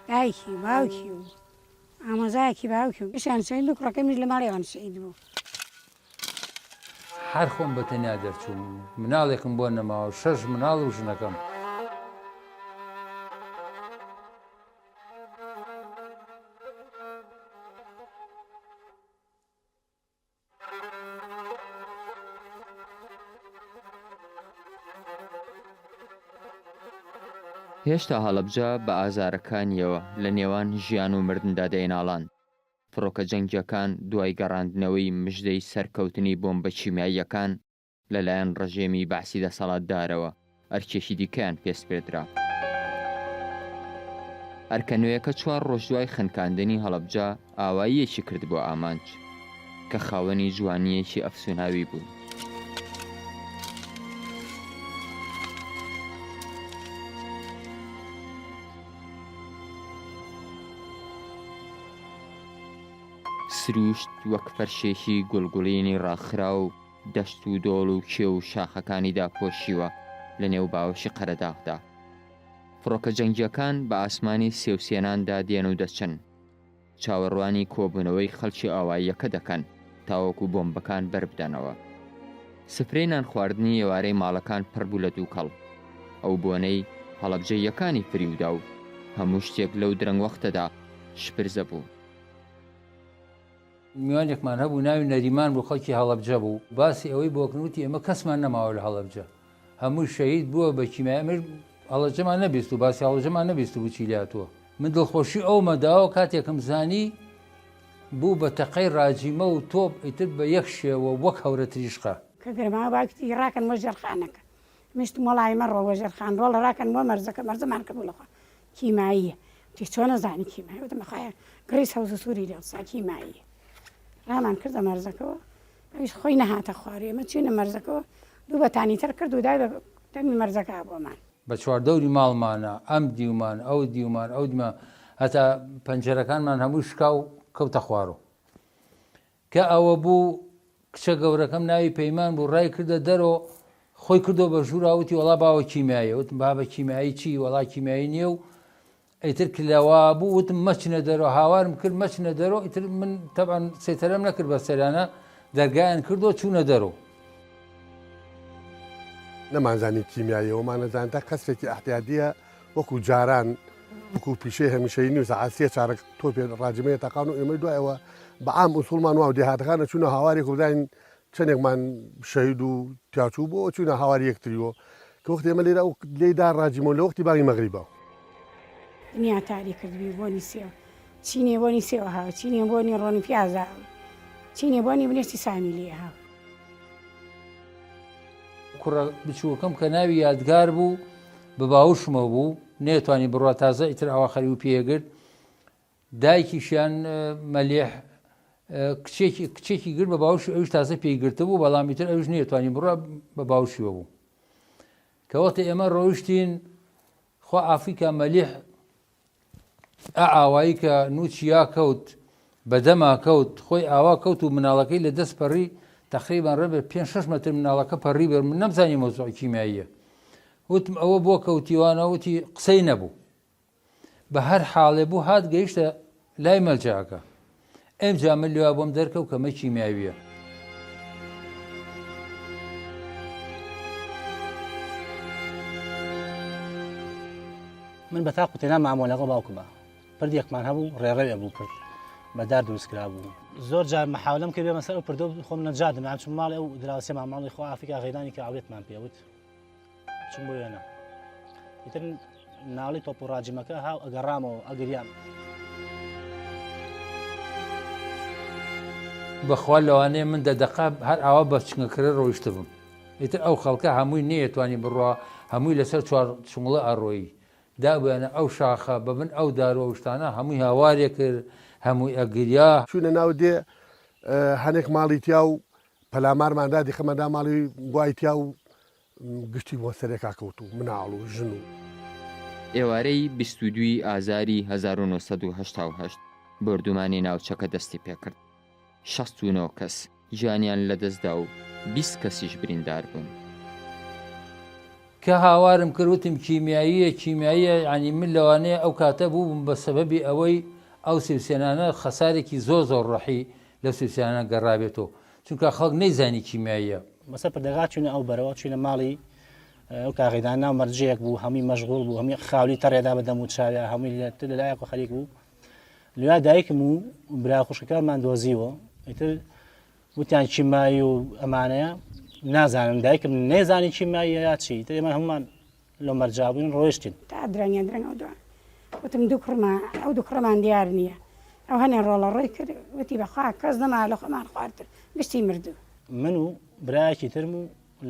دایکی و باوکی و ئامۆزایەکی باوکی و گشتیان شەهید بوو، کوڕەکەی منیش لە ماڵی ئەوان شەهید بوو. هەر خۆم بە تەنیا دەرچووم، مناڵێکم بۆ نەماوە، شەش مناڵ و ژنەکەم. هێشتا هەڵەبجە بە ئازارەکانییەوە لە نێوان ژیان و مردندا دەیناڵاند. فڕۆکە جەنگییەکان دوای گەڕاندنەوەی مژدەی سەرکەوتنی بۆمبە کیمیاییەکان لەلایەن ڕژێمی بەعسی دەسەڵاتدارەوە ئەرکێکی دیکەیان پێ سپێردرا. ئەرکە نوێیەکە چوار ڕۆژ دوای خنکاندنی هەڵەبجە ئاواییەکی کردبووە ئامانج کە خاوەنی جوانییەکی ئەفسوناوی بوو. سرووشت وەک فەرشێکی گوڵگوڵینی ڕاخراو دەشت و دۆڵ و کێو و شاخەکانی داپۆشیوە لە نێو باوەشی قەرەداغدا. فڕۆکە جەنگییەکان بە ئاسمانی سێوسێناندا دێن و دەچن. چاوەڕوانی کۆبوونەوەی خەڵکی ئاواییەکە دەکەن تاوەکو بۆمبەکان بەربدەنەوە. سفرەی نانخواردنی ئێوارەی ماڵەکان پڕ بوو لە دووکەڵ. ئەو بۆنەی هەڵەبجەییەکانی فریودا و هەموو شتێک لەو درەنگوەختەدا شپرزە بوو. میوانێکمان هەبوو ناوی نەریمان بوو خەڵکی هەڵەبجە بوو باسی ئەوەی بۆ کرد وتی ئێمە کەسمان نەماوە لە هەڵەبجە هەمووی شەهید بووە بە کیمیایی ئەمەش هەڵەبجەمان نەبیست و باسی هەڵەبجەمان نەبیست بوو چی لێهاتووە من دڵخۆشی ئەومە داوە کاتێکم زانی بوو بە تەقەی ڕاجیمە و تۆپ ئیتر بە یەک شێوە وەک هەورە تریشقە. کە گەرماوە باوکی ڕاکەن بۆ ژێرخانەکە منیش وتم وەڵا ئەی مەڕۆ بۆ ژێرخان ڕۆڵە ڕاکەن بۆ مەرزەکە مەرزەمان کردبوو لەخوا کیماییە وتی چۆن ئەزانی کیماییە وتم بەخوایە گڕی سەوز و سووری لێ هەڵسا کیماییە ڕامان کردە مەرزەکەوە ئەویش خۆی نەهاتە خوارێ ئێمە چوینە مەرزەکەوە دوو بەتانی تر کرد و دای بە دەمی مەرزەکە بۆمان. بە چواردەوری ماڵمانا ئەم دیومان ئەو دیومان ئەو دیمان هەتا پەنجەرەکانمان هەمووی شکا و کەوتە خوارۆ کە ئەوە بوو کچە گەورەکەم ناوی پەیمان بوو ڕای کردە دەرۆ خۆی کردەوە بە ژوورا وتی وەڵا باوە کیمیاییە وتم بابە کیمیایی چی وەڵا کیمیایی نییە و ئیتر کلەوا بوو وتم مەچنە دەرۆ هاوارم کرد مەچنە دەرۆ ئیتر من تەبعەن سەیتەرەم نەکرد بە سەریانە دەرگایان کردەوە چوونە دەرۆ. نەمانزانی کیمیاییە وەمانەزانی تا قەسفێکی ئەحتیادییە وەکو جاران وەکو پیشەی هەمیشەیی نیو سەعات سێ چارەک تۆپێ ڕاجمەیە تەقان و ئێمەی دوای ئەوە بە عام ئوسوڵمان واو دێهاتەکان ئەچوونە هاوارێک و بزانین چەندێکمان شەهید و تیاچوو بۆ چوونە هاواری یەکتریەوە کە وەختی ئێمە لێرە ئەو لێی دا ڕاجیمەوە لە وەختی بانگی مەغریبە. دنیا تاری کردبی بۆنی سێو چینێ بۆنی سێو هاو چینێ بۆنی ڕۆنی پیاز هاو چینێ بۆنی بنێشتی سامی لێ هاو. کوڕە بچووکەم کە ناوی یادگار بوو بە باوشمەوە بوو نەیەتوانی بڕوا تازە ئیتر ئاوا خەریو پێگرت دایکیشیان مەلیح کچێکی کچێکی گرت بە باوشی ئەوش تازە پێی گرتبوو بەڵام ئیتر ئەوش نیەتوانی بڕوا بە باوشیوە بوو کە وەختی ئێمە ڕۆیشتین خوا ئافریکا مەلیح ئا ئاوایی کە نوچیا کەوت بە دەما کەوت خۆی ئاوا کەوت و مناڵەکەی لە دەست پەڕی تەقریبەن ڕەبێ پێ شش مەتر مناڵەکە پەڕی بەر من نەمزانی مەوزوع کیمیاییە وتم ئەوە بۆ کەوتیوانە وتی قسەی نەبوو بە هەر حاڵێ بوو هات گەیشتە لای مەلجاکە ئەمجا من لێوا بۆم دەرکەوت کە مە کیمیاویە. من بە تاق و تەنیا مامەوە لەگەڵ باوکمە پردێکمان هەبوو ڕێڕەوێ بوو پرد بە دار دروست کرابوو زۆر جار مەحاولەم کرد بێمە سەر ئەو پردە و خۆم نەجاتم یان چووم ماڵی ئەو دراوسێمان ماڵی خۆ ئافریکا غەیرانی کە عەورەتمان پێوت چووم بۆ وێنە ئیتر ناڵی تۆپ و ڕاجمەکە هاو ئەگەڕامەوە ئەگریام. بەخوا لەوانەیە من دە دەقە هەر ئاوا بە چنگەکرە ڕۆیشتبم ئیتر ئەو خەڵکە هەمووی نەیەتوانی بڕوا هەمووی لەسەر چوار چوڭڵە ئەڕۆیی دابویانە ئەو شاخە بە بن ئەو دار و ئەو شتانە هەمووی هاوارێ کرد هەمووی ئەگریا. چوینە ناو دێ هەنێک ماڵی تیا و پەلامارمان دا دیخەمە دا ماڵی گوای تیا و گشتی بۆ سەرێکا کەوت و مناڵ و ژن و. ئێوارەی 22 ی ئازاری 1988 بۆردومانی ناوچەکە دەستی پێکرد، 69 کەس گیانیان لەدەستدا و 20 کەسیش بریندار بوون. کە هاوارم کرد وتم کیمیاییە کیمیاییە یانی من لەوانەیە ئەو کاتە بووبم بە سەبەبی ئەوەی ئەو سیوسێنانە خەسارێکی زۆر زۆر ڕۆحی لەو سیوسێنانە گەڕابێتەوە چونکە خەڵک نەیزانی کیمیاییە. بەسەر پردەکا چوینە ئەو بەرەوە چوینە ماڵی ئەو کاغیدان ناو مەرجەیەک بوو هەمووی مەشغوڵ بوو هەمووی خاولی تەڕێدا بە دەم و چاویا هەمووی لە لایەک و خەریک بوو لەویا دایکم و برا خوشکەکانمان دۆزیوە ئیتر وتیان کیمایی و ئەمانەیە نازانم دایکم نەیزانی کیماییە یا چی ئیتر ئێمە هەموومان لەو مەرجا بووین ڕۆیشتین. تا درەنگە درەنگ ئەو دوان وتم دوو کوڕما ئەو دوو کوڕەمان دیار نییە ئەو هەنێ ڕۆڵە ڕۆی کرد وتی بەخوا کەس نەما لە خۆمان خوارتر گشتی مردوو. من و برایەکی ترم و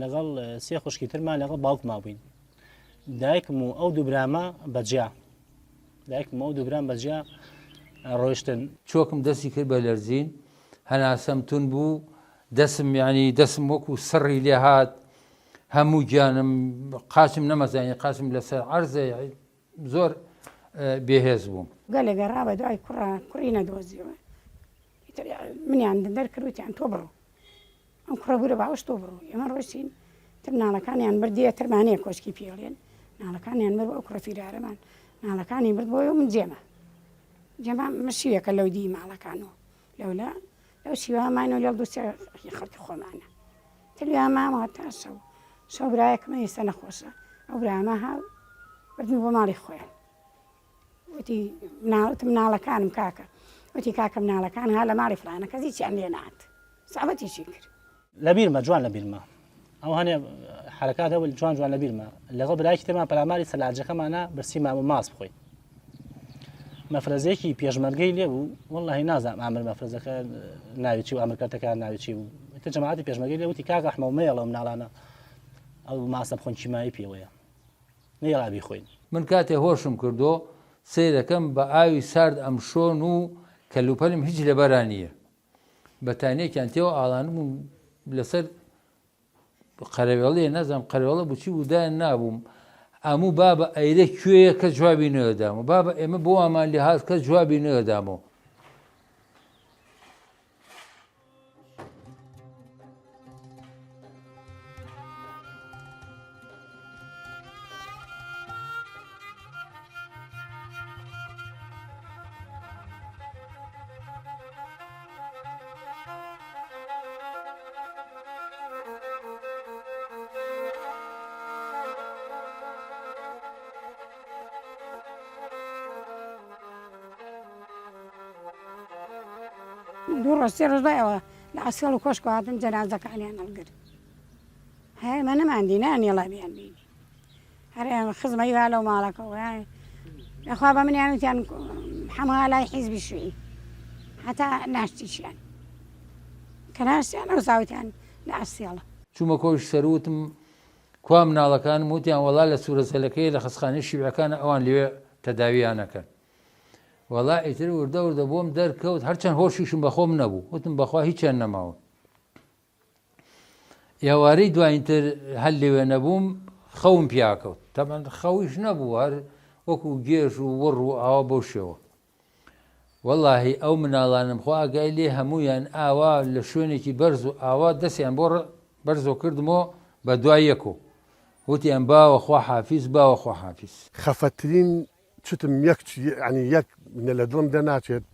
لەگەڵ سێ خوشکی ترمان لەگەڵ باوکما بووین دایکم و ئەو دوو برامە بەجیا دایکم و ئەو دوو برام بەجیا ڕۆیشتن. چۆکم دەستی کرد بە لەرزین هەناسەم تون بوو دەسم یانی دەسم وەکو سڕی لێ هات هەموو گیانم قاچم نەمەزانی قاچم لەسەر عەرزە زۆر بێهێز بووم. گەلێ گەڕا بە دوای کوڕە کوڕی نەدۆزیەوە ئیتر منیان دەرکرد وتیان تۆ بڕۆ ئەم کوڕە بوورە باوەش تۆ بڕۆ ئێمە ڕۆیشتین تر مناڵەکانیان بردیە ترمانەیە کۆشکی پێڵێن مناڵەکانیان برد ئەو کوڕە فیرارەمان مناڵەکانی برد بۆی و من جێما جێما مشیەکە لەو دی ماڵەکانەوە لەولا لەو شیوا ماینەوە لەڵ دوو سێ خەڵکی خۆمانە تلیا مامەوە تا شەو شەو برایەکم ئێستا نەخۆشە ئەو برامە ها بردمی بۆ ماڵی خۆیان وتی مناڵتم مناڵەکانم کاکە وتی کاکە مناڵەکان ها لە ماڵی فلانە کەس هیچیان لێ نات سەعبەتیشی کرد. لەبیرمە جوان لەبیرمە ئەو هەنێ حرەکات هەبوو جوان جوان لەبیرمە لەگەڵ برایەکی ترمان پەلاماری سەلاجەکەمانە برسیمان بوو ماست بخۆین مەفرەزەیەکی پێشمەرگەی لێ بوو واللهی نازانم ئامر مەفرەزەکە ناوی چی و ئامر کەرتەکان ناوی چی بوو ئیتر جەماعەتی پێشمەرگەی لێ وتی کاک ئەحمەد مەیەڵە ئەو مناڵانە ئەو ماستە بخۆن کیمایی پێوەیە نەیەڵا بیخۆین. من کاتێ هۆشم کردۆ سەیرەکەم بە ئاوی سارد ئەمشۆن و کەلوپەلم هیچ لەبەرا نییە بەتانیەکیان تێوە ئاڵاندبووم لەسەر قەرەوێڵەیە نازانم قەرەوێڵە بوو چی بوو دایان نابووم ئەموو بابە ئەیرە کوێیە کەس جوابی نەدامەوە بابە ئێمە بۆ وامان لێ هات کەس جوابی نەدامەوە. دوو ڕۆژ سێ ڕۆژ دوای ئەوە لە عەسکەڵ و کۆشک هاتن جەنازەکانیان هەڵگرت هەیە مە نەماندی نانیڵا بیان بینی هەر خزمەی وا لەو ماڵەکە لەخوا بە منیان وتیان حەمە لای حیزبی شوعی هەتا ناشتیشیان کە ناشتیان ئەو ساوتیان لە ئەسیڵە. چوومە کۆشک سەروتم کوا مناڵەکانم وتیان وەڵا لە سورە زەلەکەی لە خەسخانەی شیوعەکانە ئەوان لەوێ تەداویان ئەکەن وەڵا ئیتر وردە وردە بۆم دەرکەوت هەرچەند هۆشیشم بەخۆم نەبوو وتم بەخوا هیچیان نەماون ئێوارەی دوایینتر هەر لەوێ نەبووم خەوم پیاکەوت تەبەن خەویش نەبوو هەر وەکو گێژ و وڕ و ئاوا بەو شێوە وەڵاهی ئەو مناڵانم خۆ ئاگای لێ هەمویان ئاوا لە شوێنێکی بەرز و ئاوا دەستیان بۆ بەرزۆ کردمەوە بە دوای یەکۆ وتیان باوە خوا حافیز باوە خوا حافیز. خەفەترین چتم یەک یانی یەک لە دڵم دەرناچێت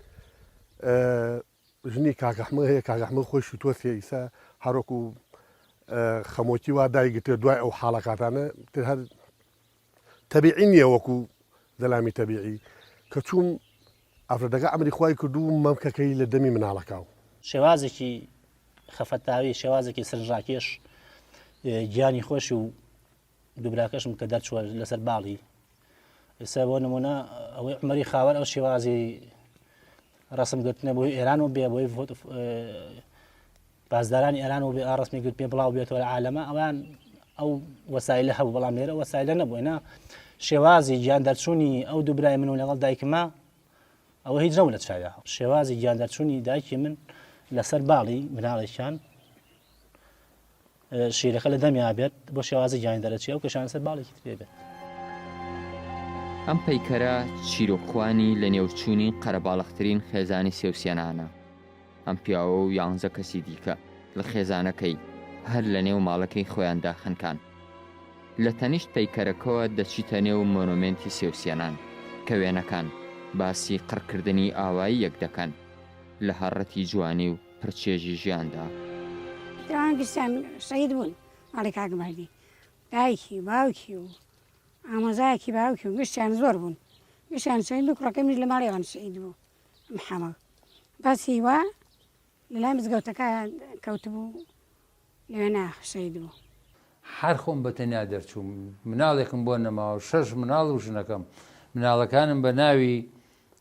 ژنی کاک ئەحمەد هەیە کاک ئەحمەد خۆی شوتوەسیە ئیسە هەروەکو خەمۆکی وا دایگرتێ دوای ئەو حاڵەکاتانە تر هەر تەبیعی نییە وەکو زەلامی تەبیعی کە چووم ئافرەتەکە ئەمری خوای کردو مەمکەکەی لە دەمی مناڵەکاو. شێوازێکی خەفەتاوی شێوازێکی سەرنجڕاکێش گیانی خۆشی و دووبراکەشم کە دەرچووە لەسەر باڵی ئێستا بۆ نمونە ئەوەی عمەری خاوەر ئەو شێوازی ڕسم گرتنە بۆی ئێران و بێ بۆی پاسدارانی ئێران و بێ ڕسمی گرت پێ بڵاو بێتەوە لە عالەمە ئەوان ئەو وەسایلە هەبوو بەڵام لێرە وەسایلە نەبوو نا شێوازی گیان دەرچوونی ئەو دوو برای من و لەگەڵ دایکمە ئەوە هیچ نەبوو لە چاویا شێوازی گیان دەرچوونی دایکی من لەسەر باڵی مناڵێکیان شیرەکە لە دەمیا بێت بۆ شێوازی گیانی دەرەچێ ئەو کەشانە سەر باڵێکی ترێ بێت. ئەم پەیکەرە چیرۆکخوانی لەنێوچوونی قەرەباڵغترین خێزانی سێوسیەنانە. ئەم پیاوە و یانزە کەسی دیکە لە خێزانەکەی هەر لەنێو ماڵەکەی خۆیاندا خنکان. لە تەنیشت پەیکەرەکەوە دەچیتە نێو مۆنۆمێنتی سێوسیەنان، کە وێنەکان باسی قڕکردنی ئاواییەک دەکەن لە هەڕەتی جوانی و پڕچێژی ژیاندا. ئەوان گشتیان شەهید بوون ماڵی کاک مەهدی دایکی و باوکی و ئامۆزایەکی باوکی و گشتیان زۆر بوون گشتیان شەهید بوو کوڕەکەی منیش لە ماڵی ئەوان شەهید بوو محەمەد بەس هیوا لە لای مزگەوتەکە کەوتبوو لەوێ نا شەهید بوو. هەر خۆم بە تەنیا دەرچووم مناڵێکم بۆ نەماوە شەش مناڵ و ژنەکەم مناڵەکانم بە ناوی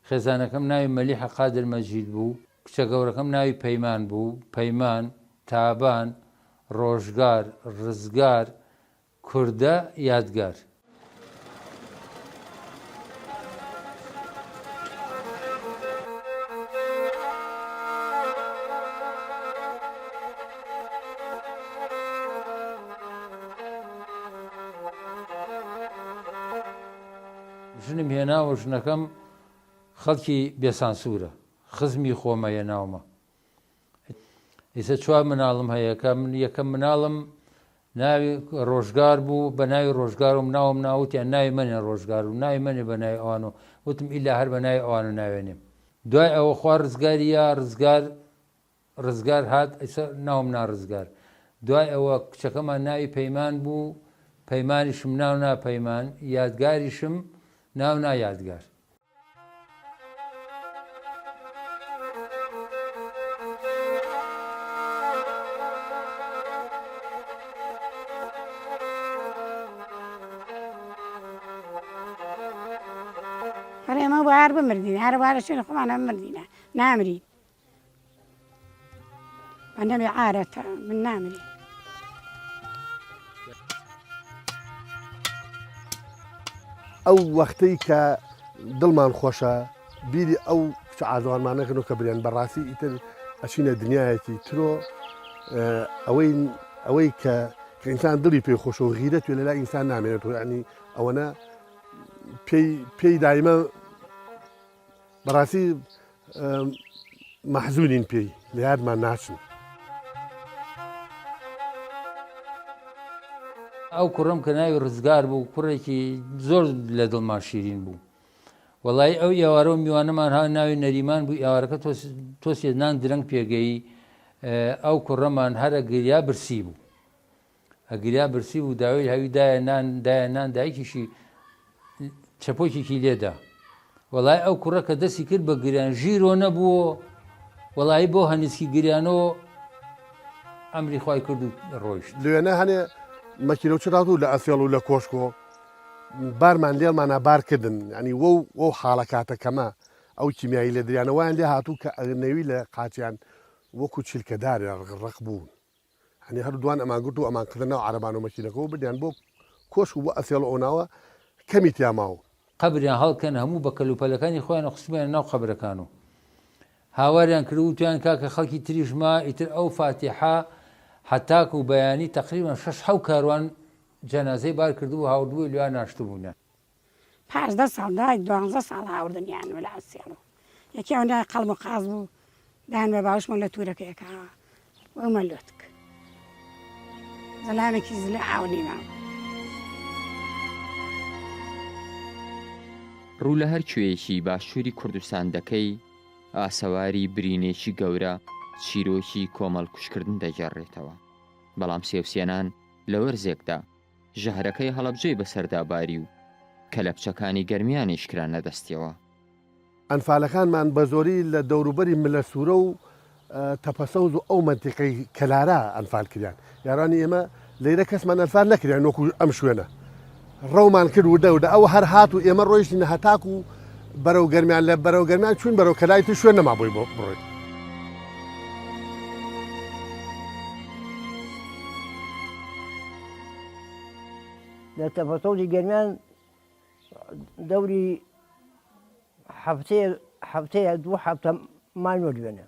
خێزانەکەم ناوی مەلیحە قادر مەجید بوو کچە گەورەکەم ناوی پەیمان بوو پەیمان تابان ڕۆژگار ڕزگار کوردە یادگار. ژنم هێناوە ژنەکەم خەڵکی بێسانسوورە خزمی خۆمە هێناومە ئیسە چوار مناڵم هەیە کە من یەکەم مناڵم ناوی ڕۆژگار بوو بە ناوی ڕۆژگار و ناوم ناوتیان ناوی مەنێ ڕۆژگار و ناوی مەنێ بە ناوی ئەوان و وتم ئیلا هەر بە ناوی ئەوان و ناوێنێم دوای ئەوە خوا ڕزگاری یا ڕزگار ڕزگار هات ئیسە ناوم نا ڕزگار دوای ئەوە کچەکەمان ناوی پەیمان بوو پەیمانیشم ناو نا پەیمان یادگاریشم ناو نا یادگار. هەر ئێمە بۆ هەر بمردین هەر وارە شوێن خۆمانە بمردینە نامرین بەنەمی عارەتە من نامری. ئەو وەختەی کە دڵمان خۆشە بیری ئەو کچە ئازوانمان نەکەنەوە کە بریان بەڕاستی ئیتر ئەچینە دنیایەکی ترۆ ئەوەی ئەوەی کە کە ئینسان دڵی پێ خۆشە و غیرەت لە لای ئینسان نامێنێت ینی ئەوەنە پێی پێی دایمە بەڕاستی مەحزونین پێی لە یادمان ناچن. ئەو کوڕەم کە ناوی ڕزگار بوو کوڕێکی زۆر لە دڵمان شیرین بوو وەڵی ئەو ئێوارە و میوانەمان ها ناوی نەریمان بوو ئێوارەکە تۆسێ نان درەنگ پێگەیی ئەو کوڕەمان هەرە گریا برسی بوو ئەگریا برسی بوو داوی هەوی دایە نان دایە نان دایکیشی چەپۆکێکی لێدا وەڵای ئەو کوڕە کە دەستی کرد بە گریان ژیرۆ نەبوو وەڵایی بۆ هەنیسکی گریانۆ ئەمری خوای کرد و ڕۆیشت. لەوێنە هەنێ مەکینە و چرات و لە ئەسێڵ و لە کۆشکۆ بارمان لێڵمانا بار کردن یانی وەو وەو حاڵە کاتە کەمە ئەو کیمیایی لێدریانە وایان لێ هاتوو کە نەوی لە قاچیان وەکوو چیلکە دارێ ڕەق بوون. یانی هەر دوان ئەمان گرت و ئەمان کردە ناو عەرەبانە و مەکینەکەوە بردیان بۆ کۆشک و بۆ ئەسێڵ و ئەو ناوە کەمی تیا ماو. قەبریان هەڵکەن هەموو بە کەلوپەلەکانی خۆیان خستبوویانە ناو قەبرەکان و هاواریان کرد وتیان کاکە خەڵکی تریش ما ئیتر ئەو فاتیحە هەتاکو بەیانی تەقریبەن شەش حەو کاروان جەنازەی بار کردبوو هاوردبووی لویا ناشتبوونیان. پاش دە ساڵ دوای دوانزە ساڵ هاوردنیان لە ئەسێڵ و یەکی ئەوەندە قەڵم و قاز بوو دایان بە باوشمەوە لە توورەکەیەکە وەمە لۆتک زەلامێکی زلە ئاونی ماوە. ڕوو لە هەر کوێیەکی باشووری کوردستان دەکەی، ئاسەواری برینێکی گەورە چیرۆکی کۆمەڵکوژکردن دەگێڕێتەوە. بەڵام سێوسێنان لە وەرزێکدا ژەهرەکەی هەڵەبجەی بەسەردا باری و کەلەپچەکانی گەرمیانیش کرانە دەستیەوە. ئەنفالەکانمان بە زۆری لە دەوروبەری ملەسورە و تەپەسەوز و ئەو مەنتیقەی کەلارا ئەنفال کریان. یارانی ئێمە لەیرە کەسمان ئەنفال نەکریان وەکو ئەم شوێنە. ڕەومان کرد وردە وردە ئەو هەر هات و ئێمە ڕۆیشتین هەتاکو بەرەو گەرمیان لە بەرەو گەرمیان چوین بەرەو کەلای تر شوێن نەما بۆی بڕۆین. لە تەپەسەوزی گەرمیان دەوری هەفتەیە هەفتەیە دوو هەفتە ماینۆ دوێنێ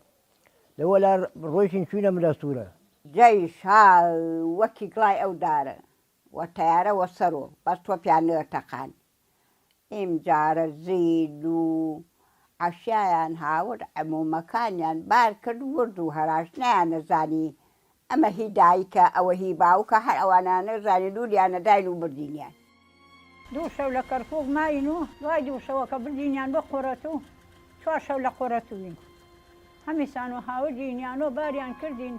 لەوە لا ڕۆیشتین چوینە ملەسوورە. جەیش ها وەکی گڵای ئەو دارە وە تەیارە وە سەرۆ بەس تۆپیان نەتەقان ئیمجارە زیل و عەشیایان هاورد عمومەکانیان بار کرد ورد و هەراش نەیانەزانی. ئەمە هی دایکە ئەوە هی باوکە هەر ئەوانانە زانی لولیانە داین و بردینیان. دوو شەو لە کەرکوک ماین و دوای دوو شەوەکە بردینیان بۆ قۆرەتوو، چوار شەو لە قۆرەتووین. هەمیسان و هاوردینیان و باریان کردین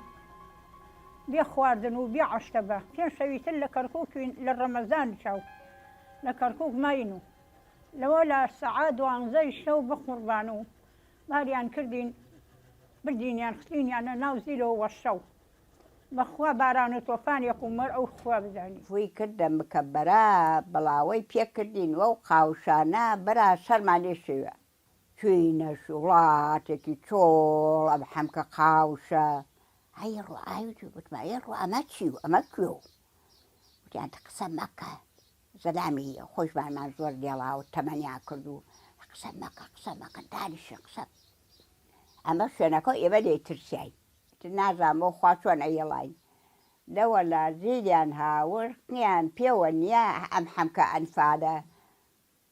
بێ خواردن و بێ عەشتەبە. پێنج شەوی تر لە کەرکوکوین لە ڕەمەزان چاو لە کەرکوک ماین و لەوەلا سەعات دوانزەی شەو بەقوڕبان و باریان کردین بردینیان خستینیانە ناو زیلۆ وە شەو بەخوا باران و تۆفانێک و مەر ئەو خوا بزانی. فوی کردە مکەبەرە بڵاوەی پێ کردین وەو قاوشانە برا سەرمان لێ شێوا چوینە وڵاتێکی چۆڵ ئەم حەمکە قاوشە ئەی ڕۆ ئای وتم ئەی ڕۆ ئەمە چی و ئەمە کوێ و وتیان قسە مەکە زەلامی خۆشمانمان زۆر لێڵا و تەمەنیان کرد و قسە مەکە قسە مەکە دانیشن قسە ئەمە شوێنەکە و ئێمە لێی ترسیاین ئیتر نازانم بۆ خوا چۆن ئەیڵاین لەوەلا زیلیان هاورد نیان پێوە نییە ئەم حەمکە ئەنفالە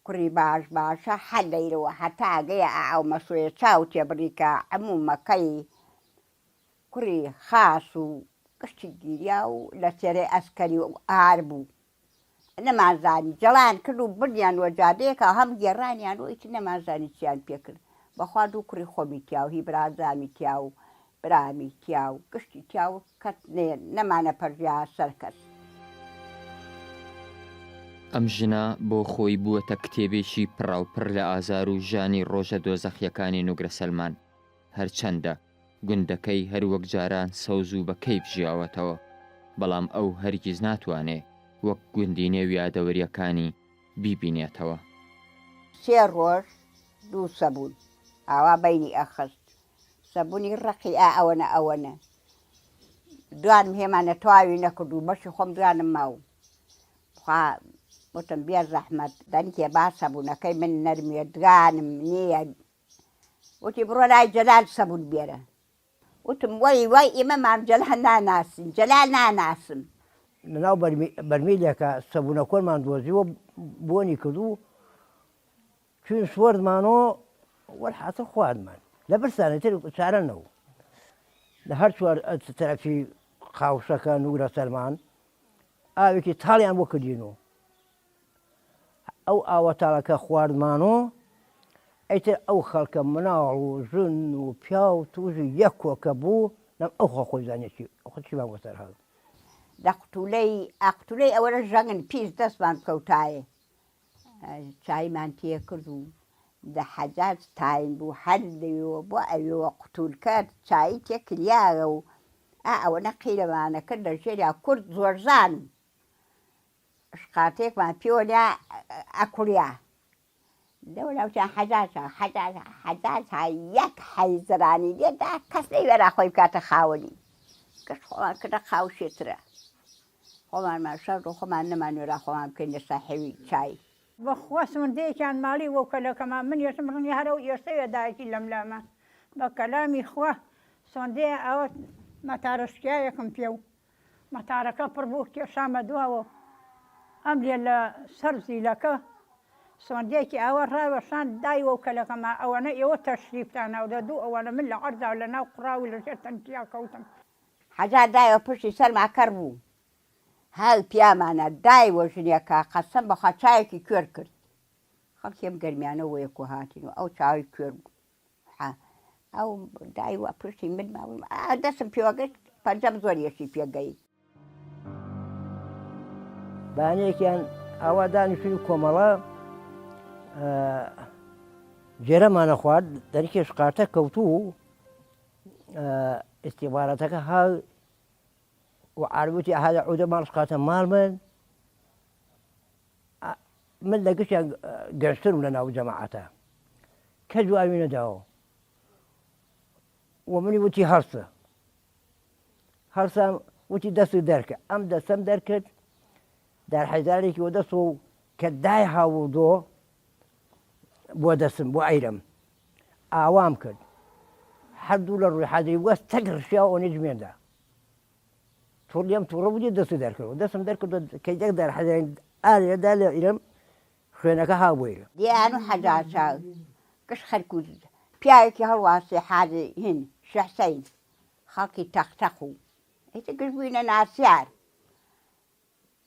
کوڕی باش باشە هەر لەیرەوە هەتا گەیە ئەو مەسۆیە چاو تێبڕیکە عمومەکەی کوڕی خاس و گشتی گیریا و لە سێرەی ئەسکەری و ئار بوو نەمانزانی جەڵایان کرد و بردیان وە جادەیەکا هەم گێڕانیان و ئیتر نەمانزانی چیان پێ کرد بەخوا دوو کوڕی خۆمی تیا و هی برازامی تیا و برامی تیا و گشتی تیا و کەس نێ نەمانە پەرژیا سەر کەس. ئەم ژنە بۆ خۆی بووەتە کتێبێکی پڕاوپڕ لە ئازار و ژانی ڕۆژە دۆزەخییەکانی نوگرە سەلمان. هەرچەندە گوندەکەی هەر وەک جاران سەوز و بە کەیف ژیاوەتەوە، بەڵام ئەو هەرگیز ناتوانێ وەک گوندی نێو یادەوەرییەکانی بیبینێتەوە. سێ ڕۆژ دوو سەبوون ئاوا بەینی ئەخست سەبوونی ڕەقی ئا ئەوەنە ئەوەنە دوانم هێمانە تەواوی نەکرد و بەشی خۆم دوانم ماو خوا وتم بێ زەحمەت دەنکێ با سەبوونەکەی من نەرمیە دگانم نییە وتی بڕۆ لای جەلال سەبوون بێرە. وتم وەی وەی ئیمە مام جەلال ناناسین، جەلال ناناسم. لەناو بەرمیلێکا سەبوونە کۆنمان دۆزیوە بۆنی کرد و چوین سوەردمان و وەلحاسڵ خواردمان. لە برسان ئیتر چارە نەبوو. لە هەر چوار تەرەفی قاوشەکە نوورە سەرمان ئاوێکی تاڵیان بۆ کردین و ئەو ئاوە تاڵە کە خواردمانۆ ئیتر ئەو خەڵکە مناڵ و ژن و پیاو تووشی یەک کۆکە بوو نەم ئەو خوا خۆی زانێ چی خۆ چیمان بەسەر هات. لە قوتولەی ئاقتولەی ئەوەرە ژەنگن پیس دەستمان بکەوتایێ چایمان تێکرد و لە حەجاج تاین بوو هەر لەوێوە بۆ ئەوێوە قوتولکە چایی تێکریاگە و ئا ئەوەنە قیرەمانە کرد لە ژێریا کورد زۆرزان شقارتەیەکمان پێوە نا ئەکوڵیا لەولا وتیان حەجاج ها حەجاج ها حەجاج ها یەک حەیزرانی لێ دا کەس نەیوێرا خۆی بکاتە خاوەنی گشت خۆمان کردە قاوشێترە خۆمانمان شارد و خۆمان نەمانوێرا خۆمان بکەینە ساحێوی چای. بەخوا سوندەیەکیان ماڵی وەو کەلەکەمان من یەشم ڕنی هەر ئەو ئێستەیە دایکی لەم لامە بە کەلامی خوا سۆندەیە ئاوە مەتارە شکیایەکم پێ و مەتارەکە پڕ بوو کێشامە دواوە و ئەم لێ لە سەر زیلەکە سۆندێکی ئاوا ڕاوەشاند دای وەو کەلەکەما ئەوەنە ئێوە تەشریفتان ناودە دوو ئەوەنە من لە عەرزا لە ناو قوڕاو و لە ژێر تەنکیا کەوتم. حەجا دایەوە پشتی سەرما کەڕ بوو هاوی پیامانە دایوە ژنێکە قەسەم بەخوا چاوێکی کوێر کرد خەڵکی ئەم گەرمیانە وەیەکۆ هاتین و ئەو چاوی کوێر بوو. ها ئەو دای وە پشتی من ماوم ئا دەسم پێوە گرت پەنجەم زۆر یەکی پێ گەی. بەیانیەکیان ئاوا دانیشتین و کۆمەڵە جێرەمانە خوارد دەرکێ شقارتە کەوتوو ئیستیباراتەکە ها و عربوتی هذا عودە ماڵ شقارتە ماڵ من من لە گشتیان گەنجترم لە ناو جەماعەتە کەس جوابی نەداوە و منی وتی هەڵسە هەڵسام وتی دەست دەرکە ئەم دەستم دەرکرد دارحەزارێکی وە دەست و کە دای هاوردۆ بۆ دەستم بۆ ئەیرم ئاوام کرد هەردوو لە ڕووی حەزری وەست تەک ڕشیا و نجمێندا توڕ لێم توڕە بوو دەست دەرکرد دەستم دەرکرد کە یەک دار حەزرین ئارێ دا لە ئیرم خوێنەکە ها بۆ ئیرم. دیان و حەجاجا گشت خەرک و پیاوێکی هەڵواسی حاجی هین شێ حسین خەڵکی تەق تەق و. ئیتر گشت بووینە ناسیار.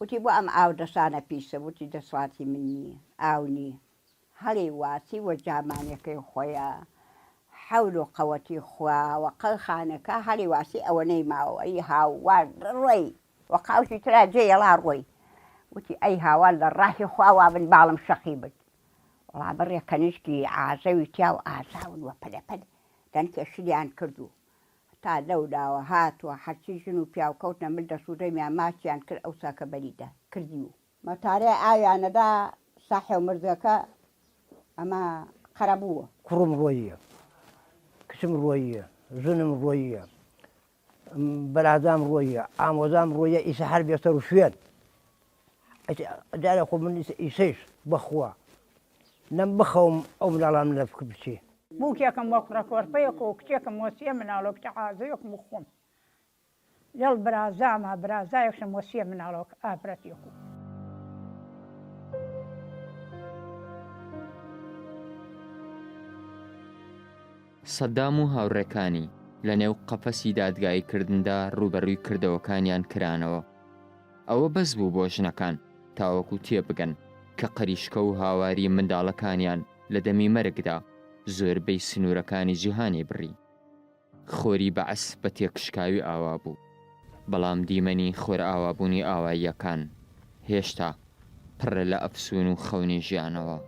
وتی بۆ ئەم ئاودەسانە پیسە؟ وتی دەسڵاتی من نییە، ئاو نییە. هەڵی واسی وە جامانەکەی خۆیا حەول و قەوەتی خوا وە قەل خانەکە هەڵی واسی ئەوەنەی ماوە ئەی هاوار ڕۆی وە قاوشی ترا جێ یەڵا ڕۆی وتی ئەی هاوار لە ڕاهی خوا وا بن باڵم شەقی برد وەڵا بڕێ کەنیشکی عازەوی تیا و ئازاون وە پەلەپەل دەنکێ شلیان کرد و تا لەو لاوە هات و هەرچی ژن و پیاو کەوتنە مل دەس و دەمیان ماچیان کرد ئەوسا کە بەری دە کردی و مەتارەی ئاویان ئەدا ساحێو مردگەکە ئەمە قەرەبووە. کوڕم ڕۆییە، کچم ڕۆییە، ژنم ڕۆییە، برادام ڕۆییە، ئامۆزام ڕۆییە، ئیسە هەر بێسەر و شوێن. جارێ خۆ من ئیسەیش بەخوا نەم بخەوم ئەو مناڵانم لە فکر بچێ. بووکێکم وە کوڕە کۆرپەیەک و کچێکم وە سێ مناڵ و کچە عازەیەکم و خۆم لەڵ برازاما برازایەکشم وە سێ مناڵ و ئافرەتێک و. سەدام و هاوڕێکانی لە نێو قەفەسی دادگاییکردندا ڕووبەڕووی کردەوەکانیان کرانەوە. ئەوە بەس بوو بۆ ژنەکان تاوەکو تێبگەن کە قریشکە و هاواری منداڵەکانیان لە دەمی مەرگدا زۆربەی سنوورەکانی جیهانی بڕی. خۆری بەعس بە تێکشکاوی ئاوا بوو، بەڵام دیمەنی خۆرئاوابوونی ئاواییەکان هێشتا پڕە لە ئەفسوون و خەونی ژیانەوە.